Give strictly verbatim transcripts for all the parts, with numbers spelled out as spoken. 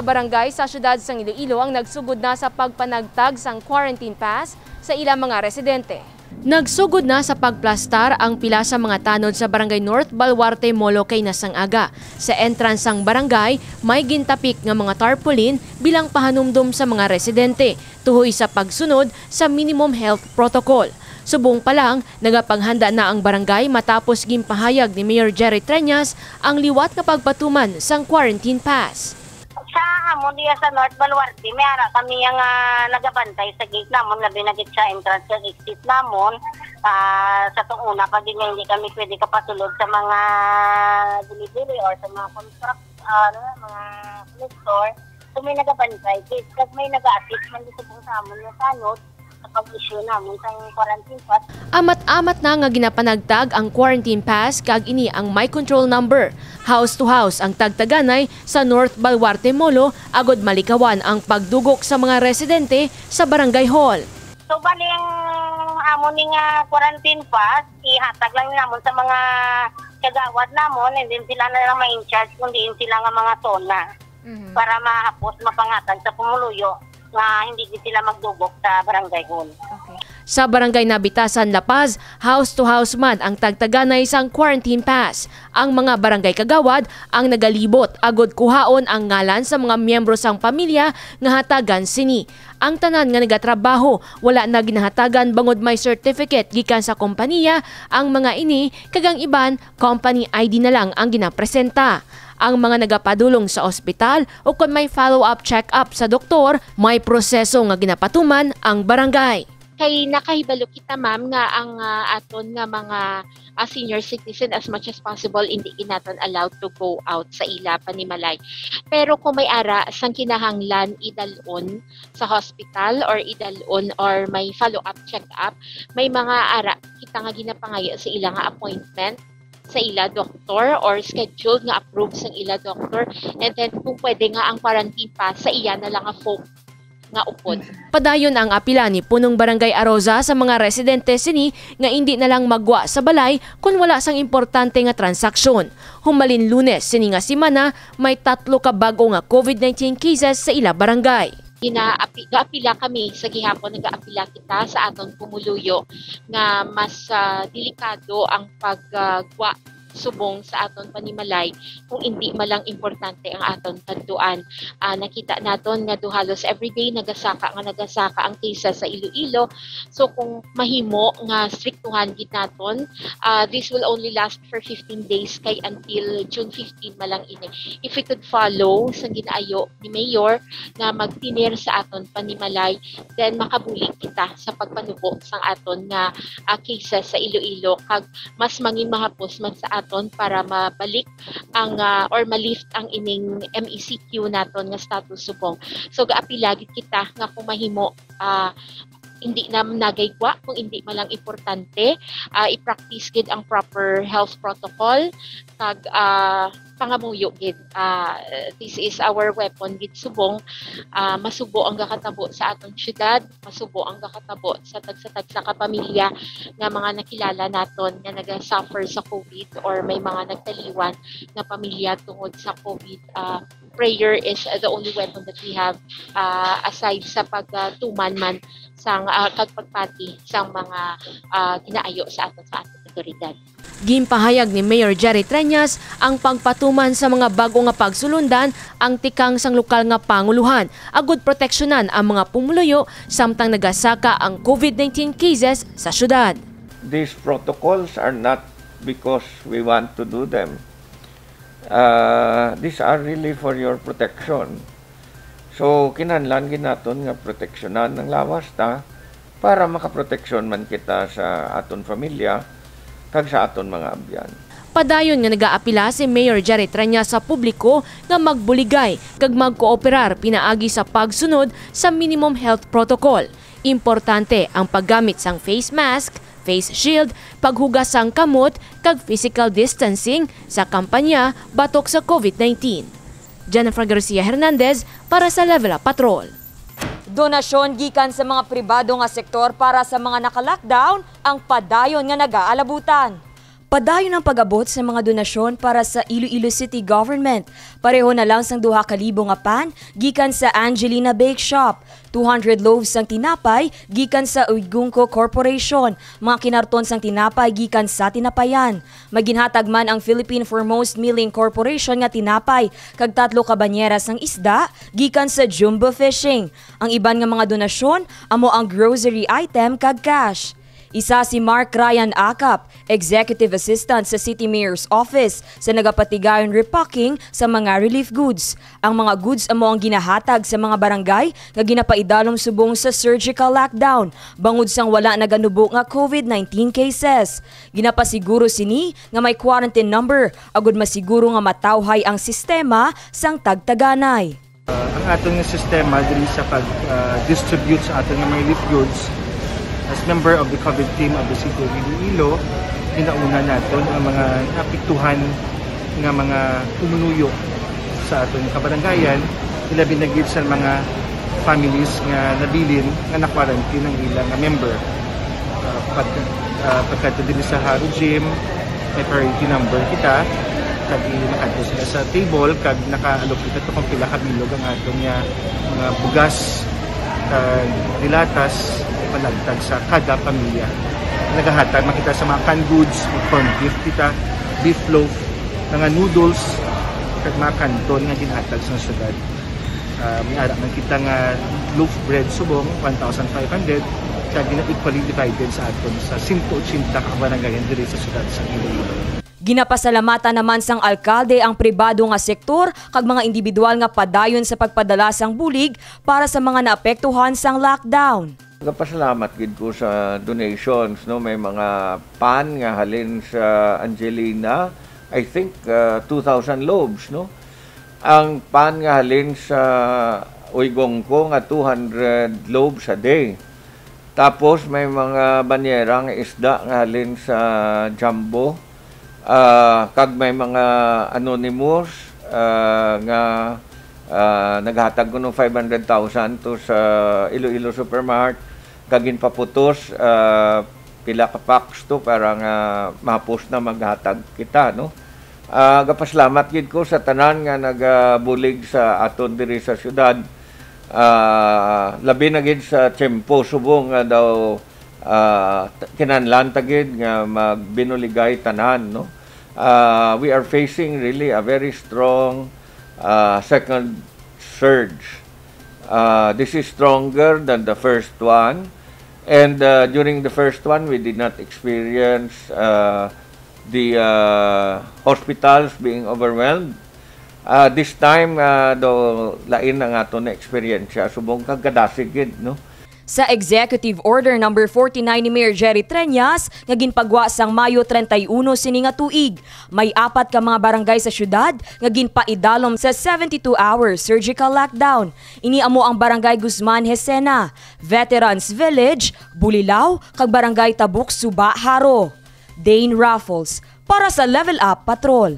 Barangay sa siyudad sang Iloilo ang nagsugod na sa pagpanagtag sang quarantine pass sa ilang mga residente. Nagsugod na sa pagplastar ang pila sa mga tanod sa Barangay North Baluarte, Molo kay nasang aga. Sa entrance sang barangay, may gintapik nga mga tarpaulin bilang pahanumdom sa mga residente tuhoy sa pagsunod sa minimum health protocol. Subong pa lang, nagapaghanda na ang barangay matapos ginpahayag ni Mayor Jerry Treñas ang liwat nga pagpatuman sang quarantine pass. Sa amon diya sa North Baluarte, may ara kami nga nagabantay sa gate namon, labi na gid sa entrance kag exit namon. Ah, sa tong una pa gid nga hindi kami pwede kapasulod sa mga delivery or sa mga construct, ah, ano, mga store. So, may nagabantay gid, kag may naga-assist man gid subong sa amon nga tanod sa pag-issue namon sang quarantine pass. Amat-amat na nga ginapanagtag ang quarantine pass kag ini ang may control number. House to house ang tagtaganay sa North Baluarte Molo agod malikawan ang pagdugok sa mga residente sa barangay hall. So, bali ang amo ni nga quarantine pass, ihatag lang namon sa mga kagawad namon, and then sila na lang ma-in-charge kung diin sila nga mga zona Mhm. para mahapos mapanghatag sa pumuluyo nga hindi gid sila magdugok sa barangay hall. Okay. Sa Barangay Nabitasan, La Paz, house to house man ang tagtaganay sang quarantine pass. Ang mga barangay kagawad ang nagalibot agod kuhaon ang ngalan sa mga miyembro sang pamilya nga hatagan sini. Ang tanan nga nagatrabaho wala na ginahatagan bangod may certificate gikan sa kompaniya ang mga ini, kag ang iban company I D na lang ang ginapresenta. Ang mga nagapadulong sa ospital o kon may follow-up check-up sa doktor, may proseso nga ginapatuman ang barangay. Kay nakahibalo kita, ma'am, nga ang, ah, aton nga mga, ah, senior citizen, as much as possible, hindi gid naton allowed to go out sa ila panimalay. Pero kung may ara sang kinahanglan idal-on sa hospital or idal-on or may follow-up check-up, may mga ara kita nga ginapangayo sa ila nga appointment sa ila doktor or scheduled nga approved sang ila doktor. And then, kung pwede nga ang quarantine pass sa iya na lang nga folk nga upod. Padayon ang apila ni Punong Barangay Arosa sa mga residente sini nga indi na lang maggwa sa balay kon wala sang importante nga transaksyon. Humalin Lunes sini nga semana, may tatlo ka bag-o nga covid nineteen cases sa ila barangay. Ginaapi-, gaapila kami sa gihapon, nagaapila kita sa aton pumuluyo nga mas, ah, delikado ang paggwa subong sa aton panimalay kung indi man lang importante ang aton kadtuan. Ah, nakita naton nga do halos everyday nagasaka nga nagasaka ang cases sa Iloilo. So kung mahimo nga striktuhan gid naton, ah, this will only last for fifteen days, kay until June fifteen man lang ini. If we could follow sa ginaayo ni Mayor nga magtinir sa aton panimalay, then makabulig kita sa pagpanubo sang aton nga, ah, cases sa Iloilo, kag mas mangin mahapos man sa aton para mabalik ang, ah, or ma-lift ang ining M E C Q naton nga status subong. So, gaapila gid kita nga kung mahimo, ah, hindi na nagaigwa kung hindi man lang importante, ah, i-practice gid ang proper health protocol, kag, ah, pangamuyo gid. Ah, this is our weapon gid subong, ah, masubo ang gakatabo sa aton syudad, masubo ang gakatabo sa tagsa-tagsa ka pamilya nga mga nakilala naton nga naga-suffer sa covid or may mga nagtaliwan nga pamilya tungod sa covid. Ah, prayer is, uh, the only weapon that we have, ah, aside sa pagtuman man sang, ah, kag pagpati sang mga, ah, ginaayo sa aton, sa aton awtoridad. Ginpahayag ni Mayor Jerry Treñas ang pagpatuman sa mga bag-o nga pagsulundan ang tikang sang lokal nga pangulohan agud proteksyonan ang mga pumuluyo samtang nagasaka ang covid nineteen cases sa syudad. These protocols are not because we want to do them. Uh, these are really for your protection. So, kinahanglan gid naton nga proteksyonan ang lawas ta para makaproteksyon man kita sa aton pamilya kag sa aton mga abyan. Padayon nga nagaapila si Mayor Jerry Treñas sa publiko nga magbuligay kag magkooperar pinaagi sa pagsunod sa minimum health protocol. Importante ang paggamit sang face mask, face shield, paghugas sang kamot, kag physical distancing sa kampanya batok sa covid nineteen. Jennifer Garcia Hernandez para sa Level Up Patrol. Donasyon gikan sa mga pribado nga sektor para sa mga naka-lockdown ang padayon nga nagaalabutan. Padayon ang pag-abot sa mga donasyon para sa Iloilo City Government. Pareho na lang sang duha ka libo nga pan gikan sa Angelina Bake Shop, two hundred loaves sang tinapay gikan sa Uygungko Corporation, mga kinarton sang tinapay gikan sa Tinapayan. May ginhatag man ang Philippine Foremost Milling Corporation nga tinapay kag tatlo ka banyera sang isda gikan sa Jumbo Fishing. Ang iban nga mga donasyon amo ang grocery item kag cash. Isa si Mark Ryan Acap, Executive Assistant sa City Mayor's Office, sa nagapatigayon repacking sa mga relief goods. Ang mga goods amo ang ginahatag sa mga barangay nga ginapaidalom subong sa surgical lockdown bangod sang wala naganubo nga covid nineteen cases. Ginapasiguro sini nga may quarantine number agud masiguro nga matawhay ang sistema sang tagtaganay. Uh, ang aton nga sistema diri sa pag-distribute uh, sa aton nga relief goods, as member of the COVID team of the City of Iloilo, ginauna naton ang mga naapektuhan nga mga pumunuyo sa aton kabarangayan, ilabi na gid sa mga families nga nabilin nga na-quarantine ang ilang member. Uh, pag, uh, pagkadto diri sa Haro Gym, may priority number kita, kag makadto sila sa table, kag naka-allocate nato kung pila ka bilog ang aton nga mga bugas kag dilatas panagtag sa kada pamilya. Nagahatag man kita sa mga canned goods, corned beef kita, beef loaf, mga noodles, kag mga kanton nga ginhatag sa syudad. Uh, may ara man kita nga loaf bread subong, one thousand five hundred, kag gina-equally divided sa aton sa sento ochenta ka barangay diri sa syudad sa Iloilo. Ginapasalamatan naman sang alkalde ang pribado nga sektor kag mga individual nga padayon sa pagpadala sang bulig para sa mga naapektuhan sang lockdown. Nagapasalamat gid ko sa donations, no, may mga pan nga halin sa Angelina, I think uh, two thousand loaves, no. Ang pan nga halin sa Uygongko nga two hundred loaves a day. Tapos may mga banyera nga isda nga halin sa Jumbo. Uh, kag may mga anonymous uh, nga uh, naghatag kuno five hundred thousand to sa Iloilo Supermart kag ginpaputos uh, pila ka packs to para nga mahapos na maghatag kita, no. Uh, gapasalamat gid ko sa tanan nga nagabulig sa aton diri sa syudad. Uh, labi na gid sa tiyempo subong nga daw uh, kinahanglan ta gid nga magbinuligay tanan, no. Uh, we are facing really a very strong uh, second surge. Uh, this is stronger than the first one. And uh, during the first one, we did not experience uh, the uh, hospitals being overwhelmed. Uh, this time, uh, do lain ang ato na eksperyensya. Subong kag kadasig gid, no? Sa Executive Order number forty-nine ni Mayor Jerry Treñas nga ginpagwa sang Mayo treinta y uno sini nga tuig, may apat ka mga barangay sa syudad nga ginpaidalom sa seventy-two hour surgical lockdown. Ini amo ang Barangay Guzman Hesena, Veterans Village, Bulilao, kag Barangay Tabuk Suba, Jaro. Dane Raffles para sa Level Up Patrol.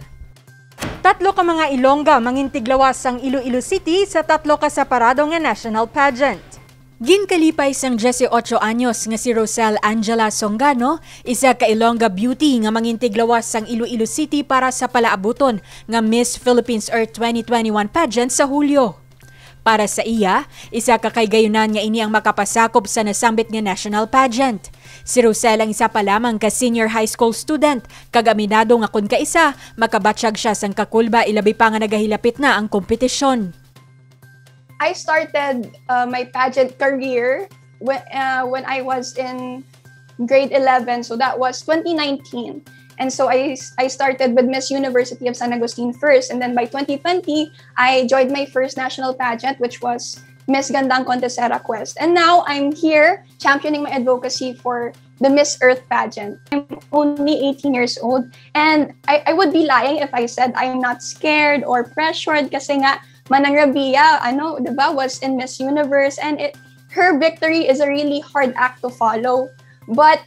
Tatlo ka mga Ilongga mangintiglawas sang Iloilo City sa tatlo ka separado nga national pageant. Ginkalipay sang dieciocho anyos nga si Rosel Angela Songano, isa ka Ilongga beauty nga mangintiglawas sang Iloilo City para sa palaabuton nga Miss Philippines Earth twenty twenty-one pageant sa Hulyo. Para sa iya, isa ka kahigayonan nga ini ang makapasakop sa nasambit nga national pageant. Si Rosel ang isa pa lamang ka senior high school student, kag aminado nga kon kaisa, makabatyag siya sang kakulba ilabi pa nga nagahilapit na ang kompetisyon. I started uh, my pageant career when, uh, when I was in grade eleven, so that was twenty nineteen. And so I, I started with Miss University of San Agustin first, and then by twenty twenty, I joined my first national pageant, which was Miss Gandang Contesera Quest. And now I'm here championing my advocacy for the Miss Earth pageant. I'm only eighteen years old, and I, I would be lying if I said I'm not scared or pressured kasi nga Manang Rabia, ano, 'di ba, was in Miss Universe, and it, her victory is a really hard act to follow. But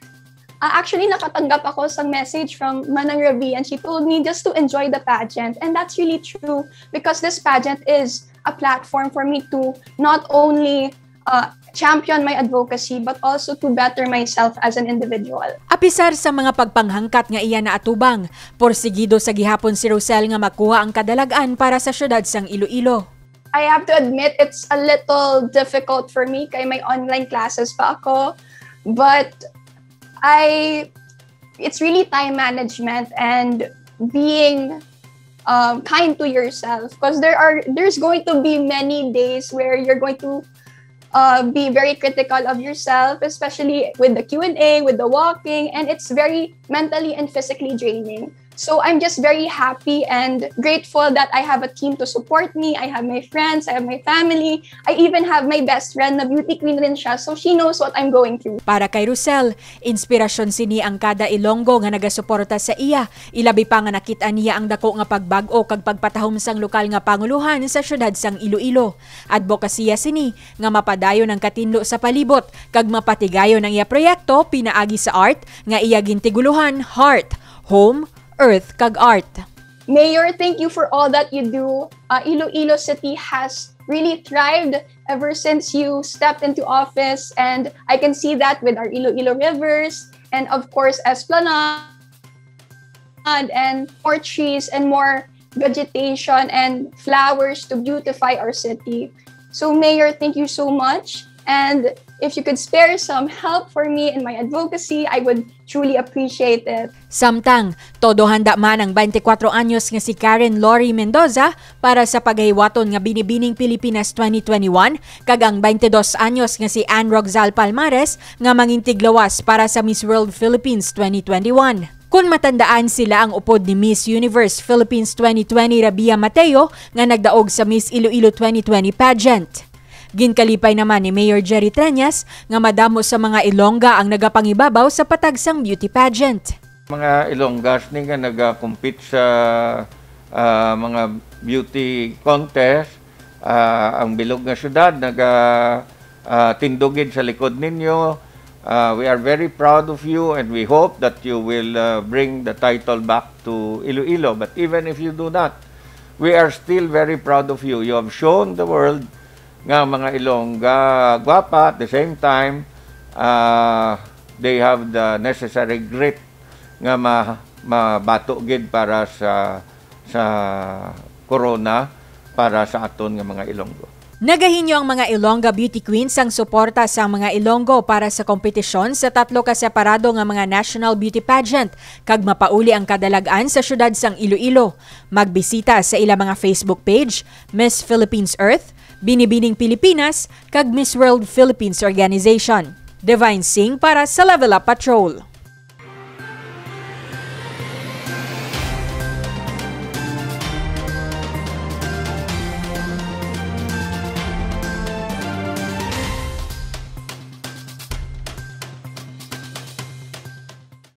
uh, actually, nakatanggap ako sa message from Manang Rabia, and she told me just to enjoy the pageant. And that's really true because this pageant is a platform for me to not only uh, champion my advocacy, but also to better myself as an individual. Apisar sa mga pagpanghangkat nga iya naatubang, porsigido sa gihapon si Roselle nga makuha ang kadalag-an para sa siyudad sang Iloilo. I have to admit, it's a little difficult for me kay may online classes pa ako. But I, it's really time management and being um, kind to yourself, because there are there's going to be many days where you're going to uh, be very critical of yourself, especially with the Q and A, with the walking, and it's very mentally and physically draining. So I'm just very happy and grateful that I have a team to support me. I have my friends, I have my family. I even have my best friend na beauty queen rin siya, so she knows what I'm going through. Para kay Roselle, inspirasyon sini ang kada Ilonggo nga nagasuporta sa iya, ilabi pa nga nakit-an niya ang dako nga pagbag-o kag pagpatahom sang lokal nga panguluhan sa siyudad sang Iloilo. Adbokasiya sini nga mapadayon ang katinlo sa palibot kag mapatigayon ang iya proyekto pinaagi sa art nga iya gintigulohan Heart, Home, Earth, kag Art. Mayor, thank you for all that you do. Uh, Iloilo City has really thrived ever since you stepped into office, and I can see that with our Iloilo rivers and, of course, Esplanade and more trees and more vegetation and flowers to beautify our city. So, Mayor, thank you so much. And if you could spare some help for me in my advocacy, I would truly appreciate it. Samtang, todo handa man ang twenty-four anyos nga si Karen Lori Mendoza para sa paghiwaton nga Binibining Pilipinas twenty twenty-one kag ang twenty-two anyos nga si Ann Roxal Palmares nga mangintiglawas para sa Miss World Philippines twenty twenty-one. Kon matandaan, sila ang upod ni Miss Universe Philippines twenty twenty Rabia Mateo nga nagdaog sa Miss Iloilo twenty twenty pageant. Ginkalipay naman ni Mayor Jerry Treñas nga madamo sa mga Ilongga ang nagapangibabaw sa patag sang beauty pageant. Mga Ilonggas ni nga nagakompete sa ah, mga beauty contest. Ah, ang bilog nga syudad naga ah, tindog gid sa likod ninyo. Ah, we are very proud of you and we hope that you will ah, bring the title back to Iloilo. But even if you do not, we are still very proud of you. You have shown the world nga mga Ilongga gwapa, at the same time, ah, they have the necessary grit nga ma mabato gid para sa sa corona para sa aton nga mga Ilonggo. Nagahinyo ang mga Ilongga Beauty Queens sang suporta sang mga Ilonggo para sa kompetisyon sa tatlo ka separado nga mga National Beauty Pageant kag mapauli ang kadalag-an sa siyudad sang Iloilo. Magbisita sa ila mga Facebook page, Miss Philippines Earth, Binibining Pilipinas, kag Miss World Philippines Organization. Divine Singh para sa Level Up Patrol.